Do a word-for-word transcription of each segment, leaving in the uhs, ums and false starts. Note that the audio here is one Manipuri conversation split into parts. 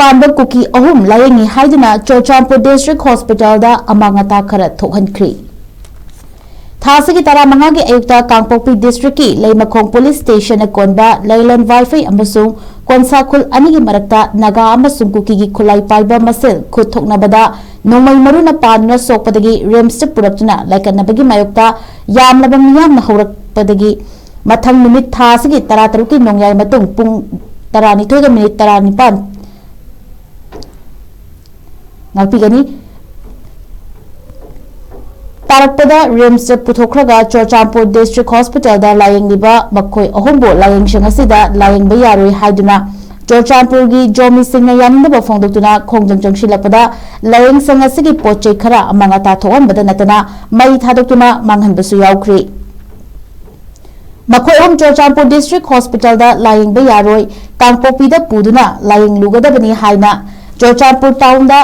ꯄꯥꯟꯕ ꯀꯨꯀꯤ ꯑꯍꯨꯝ ꯂꯥꯌꯦꯡꯉꯤ ꯍꯥꯏꯗꯨꯅ ꯆꯨꯔꯆꯥꯟꯄꯨꯔ ꯗꯤꯁꯇ꯭ꯔꯤꯛ ꯍꯣꯁꯄꯤꯇꯥꯜꯗ ꯑꯃꯥꯡ ꯑꯇꯥ ꯈꯔ ꯊꯣꯛꯍꯟꯈ꯭ꯔꯤ꯫ ꯊꯥ ꯑꯁꯤꯒꯤ ꯇꯔꯥꯃꯉꯥꯒꯤ ꯑꯌꯨꯛꯇ ꯀꯥꯡꯄꯣꯛꯄꯤ ꯗꯤꯁꯇ꯭ꯔꯤꯛꯀꯤ ꯂꯩꯃꯈꯣꯡ ꯄꯨꯂꯤꯁ ꯁ꯭ꯇꯦꯁꯟꯅ ꯀꯣꯟꯕ ꯂꯩꯂꯣꯟ ꯋꯥꯏꯐꯩ ꯑꯃꯁꯨꯡ ꯀꯣꯟꯁꯥ ꯈꯨꯜ ꯑꯅꯤꯒꯤ ꯃꯔꯛꯇ ꯅꯥꯒꯥ ꯑꯃꯁꯨꯡ ꯀꯨꯀꯤꯒꯤ ꯈꯨꯠꯂꯥꯏ ꯄꯥꯏꯕ ꯃꯁꯦꯜ ꯈꯨꯠ ꯊꯣꯛꯅꯕꯗ ꯅꯣꯡꯃꯩ ꯃꯔꯨꯅ ꯄꯥꯟꯗꯨꯅ ꯁꯣꯛꯄꯗꯒꯤ ꯔꯤꯝꯁꯇ ꯄꯨꯔꯛꯇꯨꯅ ꯂꯥꯏꯀꯠꯅꯕꯒꯤ ꯃꯥꯌꯣꯛꯇ ꯌꯥꯝꯂꯕ ꯃꯤꯌꯥꯝꯅ ꯍꯧꯔꯛꯄꯗꯒꯤ ꯃꯊꯪ ꯅꯨꯃꯤꯠ ꯊꯥ ꯑꯁꯤꯒꯤ ꯇꯔꯥꯇꯔꯨꯛꯀꯤ ꯅꯣꯡꯌꯥꯏ ꯃꯇꯨꯡ ꯄꯨꯡ ꯇꯔꯥꯅꯤꯊꯣꯏꯒ ꯃꯤꯅꯤꯠ ꯇꯔꯥꯅꯤꯄꯥꯟ ꯉꯥꯛꯄꯤꯒꯅꯤ꯫ ꯇꯥꯔꯛꯄꯗ ꯔꯤꯝꯁꯇ ꯄꯨꯊꯣꯛꯈ꯭ꯔꯒ ꯆꯨꯔꯆꯥꯟꯄꯨꯔ ꯗꯤꯁꯇ꯭ꯔꯤꯛ ꯍꯣꯁꯄꯤꯇꯥꯜꯗ ꯂꯥꯌꯦꯡꯂꯤꯕ ꯃꯈꯣꯏ ꯑꯍꯨꯝꯕꯨ ꯂꯥꯌꯦꯡꯁꯪ ꯑꯁꯤꯗ ꯂꯥꯌꯦꯡꯕ ꯌꯥꯔꯣꯏ ꯍꯥꯏꯗꯨꯅ ꯆꯨꯔꯆꯥꯟꯄꯨꯔꯒꯤ ꯖꯣꯃꯤꯁꯤꯡꯅ ꯌꯥꯅꯤꯡꯗꯕ ꯐꯣꯡꯗꯣꯛꯇꯨꯅ ꯈꯣꯡꯖꯪ ꯆꯪꯁꯤꯜꯂꯛꯄꯗ ꯂꯥꯌꯦꯡꯁꯪ ꯑꯁꯤꯒꯤ ꯄꯣꯠ ꯆꯩ ꯈꯔ ꯑꯃꯥꯡ ꯑꯇꯥ ꯊꯣꯛꯍꯟꯕꯗ ꯅꯠꯇꯅ ꯃꯩ ꯊꯥꯗꯣꯛꯇꯨꯅ ꯃꯥꯡꯍꯟꯕꯁꯨ ꯌꯥꯎꯈ꯭ꯔꯤ꯫ ꯃꯈꯣꯏ ꯑꯍꯨꯝ ꯆꯨꯔꯆꯥꯟꯄꯨꯔ ꯗꯤꯁꯇ꯭ꯔꯤꯛ ꯍꯣꯁꯄꯤꯇꯥꯜꯗ ꯂꯥꯌꯦꯡꯕ ꯌꯥꯔꯣꯏ, ꯀꯥꯡꯄꯣꯛꯄꯤꯗ ꯄꯨꯗꯨꯅ ꯂꯥꯌꯦꯡꯂꯨꯒꯗꯕꯅꯤ ꯍꯥꯏꯅ ꯆꯨꯔꯆꯥꯟꯄꯨꯔ ꯇꯥꯎꯟꯗ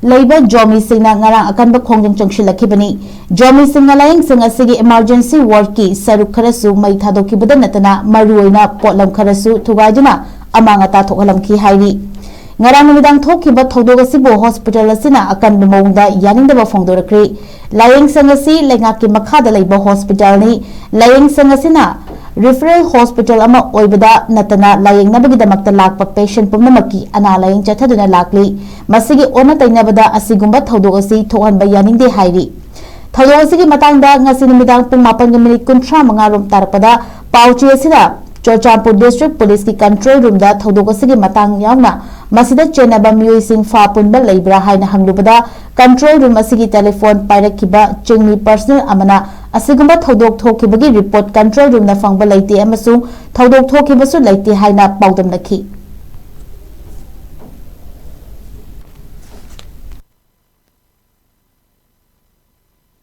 ꯂꯩꯕ ꯖꯣꯃꯤꯁꯤꯡꯅ ꯉꯔꯥꯡ ꯑꯀꯟꯕ ꯈꯣꯡꯖꯪ ꯆꯪꯁꯤꯜꯂꯛꯈꯤꯕꯅꯤ꯫ ꯖꯣꯃꯤꯁꯤꯡꯅ ꯂꯥꯌꯦꯡꯁꯪ ꯑꯁꯤꯒꯤ ꯏꯃꯥꯔꯖꯦꯟꯁꯤ ꯋꯥꯔꯗꯀꯤ ꯁꯔꯨꯛ ꯈꯔꯁꯨ ꯃꯩ ꯊꯥꯗꯣꯛꯈꯤꯕꯗ ꯅꯠꯇꯅ ꯃꯔꯨꯑꯣꯏꯅ ꯄꯣꯠꯂꯝ ꯈꯔꯁꯨ ꯊꯨꯒꯥꯏꯗꯨꯅ ꯑꯃꯥꯡ ꯑꯇꯥ ꯊꯣꯛꯍꯜꯂꯝꯈꯤ ꯍꯥꯏꯔꯤ꯫ ꯉꯔꯥꯡ ꯅꯨꯃꯤꯗꯥꯡ ꯊꯣꯛꯈꯤꯕ ꯊꯧꯗꯣꯛ ꯑꯁꯤꯕꯨ ꯍꯣꯁꯄꯤꯇꯥꯜ ꯑꯁꯤꯅ ꯑꯀꯟꯕ ꯃꯑꯣꯡꯗ ꯌꯥꯅꯤꯡꯗꯕ ꯐꯣꯡꯗꯣꯔꯛꯈ꯭ꯔꯤ꯫ ꯂꯥꯌꯦꯡꯁꯪ ꯑꯁꯤ ꯂꯩꯉꯥꯛꯀꯤ ꯃꯈꯥꯗ ꯂꯩꯕ ꯍꯣꯁꯄꯤꯇꯥꯜꯅꯤ꯫ ꯂꯥꯌꯦꯡꯁꯪ ꯑꯁꯤꯅ ꯔꯤꯐꯔꯦꯜ ꯍꯣꯁꯄꯤꯇꯥꯜ ꯑꯃ ꯑꯣꯏꯕꯗ ꯅꯠꯇꯅ ꯂꯥꯌꯦꯡꯅꯕꯒꯤꯗꯃꯛꯇ ꯂꯥꯛꯄ ꯄꯦꯁꯦꯟ ꯄꯨꯝꯅꯃꯛꯀꯤ ꯑꯅꯥ ꯂꯥꯌꯦꯡ ꯆꯠꯊꯗꯨꯅ ꯂꯥꯛꯂꯤ꯫ ꯃꯁꯤꯒꯤ ꯑꯣꯟꯅ ꯇꯩꯅꯕꯗ ꯑꯁꯤꯒꯨꯝꯕ ꯊꯧꯗꯣꯛ ꯑꯁꯤ ꯊꯣꯛꯍꯟꯕ ꯌꯥꯅꯤꯡꯗꯦ ꯍꯥꯏꯔꯤ꯫ ꯊꯧꯗꯣꯛ ꯑꯁꯤꯒꯤ ꯃꯇꯥꯡꯗ ꯉꯁꯤ ꯅꯨꯃꯤꯗꯥꯡ ꯄꯨꯡ ꯃꯥꯄꯟꯒ ꯃꯤꯅꯤꯠ ꯀꯨꯟꯊ꯭ꯔꯥ ꯃꯉꯥ ꯔꯣꯝ ꯇꯥꯔꯛꯄꯗ ꯄꯥꯎꯆꯦ ꯑꯁꯤꯅ ꯆꯨꯔꯆꯥꯟꯄꯨꯔ ꯗꯤꯁꯇ꯭ꯔꯤꯛ ꯄꯨꯂꯤꯁꯀꯤ ꯀꯟꯇ꯭ꯔꯣꯜ ꯔꯨꯝꯗ ꯊꯧꯗꯣꯛ ꯑꯁꯤꯒꯤ ꯃꯇꯥꯡ ꯌꯥꯎꯅ ꯃꯁꯤꯗ ꯆꯦꯟꯅꯕ ꯃꯤꯑꯣꯏꯁꯤꯡ ꯐꯥ ꯄꯨꯟꯕ ꯂꯩꯕ꯭ꯔꯥ ꯍꯥꯏꯅ ꯍꯪꯂꯨꯕꯗ ꯀꯟꯇ꯭ꯔꯣꯜ ꯔꯨꯝ ꯑꯁꯤꯒꯤ ꯇꯦꯂꯤꯐꯣꯟ ꯄꯥꯏꯔꯛꯈꯤꯕ ꯆꯤꯡꯃꯤ ꯄꯔꯁꯅꯦꯜ ꯑꯃꯅ ꯑꯁꯤꯒꯨꯝꯕ ꯊꯧꯗꯣꯛ ꯊꯣꯛꯈꯤꯕꯒꯤ ꯔꯤꯄꯣꯔꯠ ꯀꯟꯇ꯭ꯔꯣꯜ ꯔꯨꯝꯅ ꯐꯪꯕ ꯂꯩꯇꯦ ꯑꯃꯁꯨꯡ ꯊꯧꯗꯣꯛ ꯊꯣꯛꯈꯤꯕꯁꯨ ꯂꯩꯇꯦ ꯍꯥꯏꯅ ꯄꯥꯎꯗꯝꯂꯛꯈꯤ꯫